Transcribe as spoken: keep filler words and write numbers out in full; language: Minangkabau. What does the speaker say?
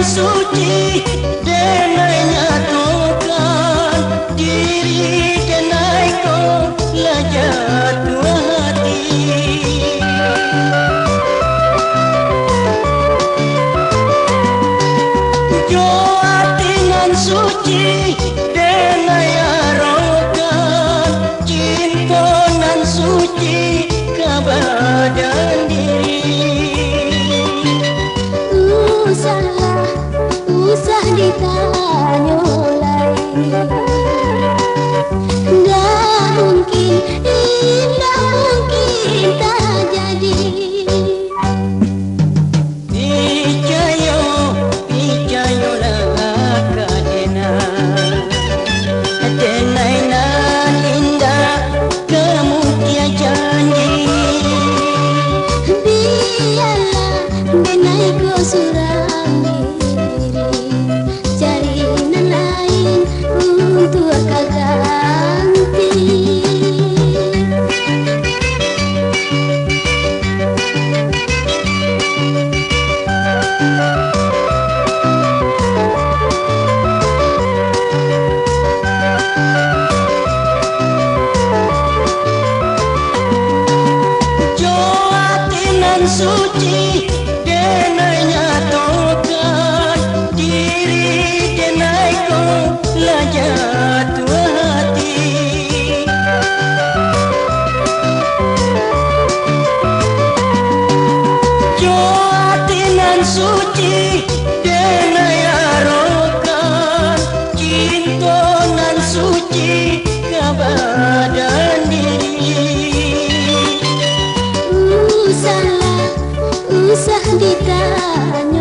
Suci, denai nyatokan diri, denai ko lah jatuah hati. Jo ati nan suci, denai arokan cinto nan suci ka badan diri. Usahlah, usah ditanyo lai. Ndak mungkin, indak mungkin tajadi. Picayo, picayolah ka denai, denai nan indak kamukia janji. Bialah denai ko surang diri, cari nan lain untuak ka ganti. Jo ati nan suci, denai nyatokan diri, denai ko lah jatuah hati. Jo ati nan suci, denai arokan cinto nan suci ka badan diri. Usahlah, usah ditanyo